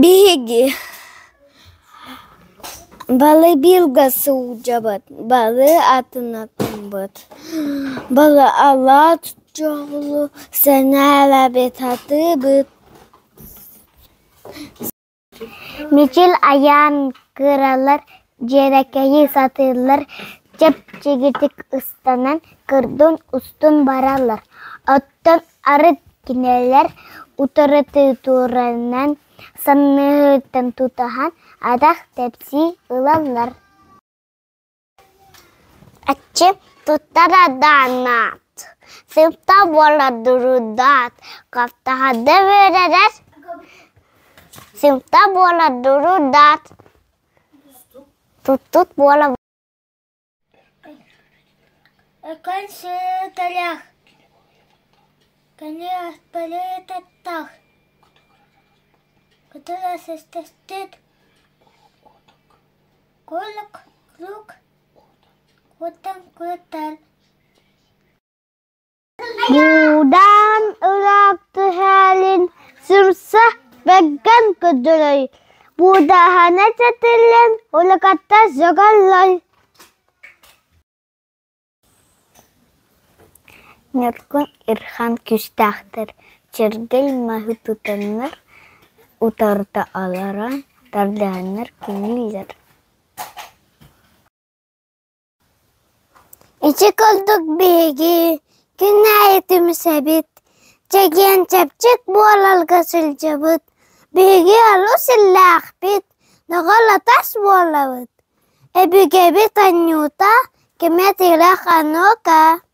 Биһиги балыбыылга сылдьабыт, бары атын-атыммыт, бары алаас дьолу сэнээрэбит, сатыыбыт. Мичил айаан кыралар дьиэрэкэйи сатыыллар, чэпчэкитик ыстанан кырдын устун бараллар, оттон арыт кинилэр утарыта туранан санныһыттан тутуһан атах тэпсии ылаллар. Аччы туттара дааннаат, сыпта буола дурудаат, хаптаһарда үөрэрэр, сымта буола дурудаат, туттут буола Өкөн сыыталаах, кини аспалыытаттаах, кытыла сыстастыт, кулук круг кутан кутар Буудаан ыраах түһээлин сырса бэргэн көрдөрөр, буудаһана сэтиллэн улакатта сөҕөллөр Ньургун Ирхан күүстээхтэр чиргэл маһы тутаннар, утарыта алларан тардыһаннар күнүүлэр Ити курдук биһиги күн аайы түмсэбит, чэгиэн-чэпчик буоларга сылдьабыт, биһиги олус иллээхпит, доҕор-атас буолабыт. Өбүгэбит анньыыта, кимэ тирэх анука.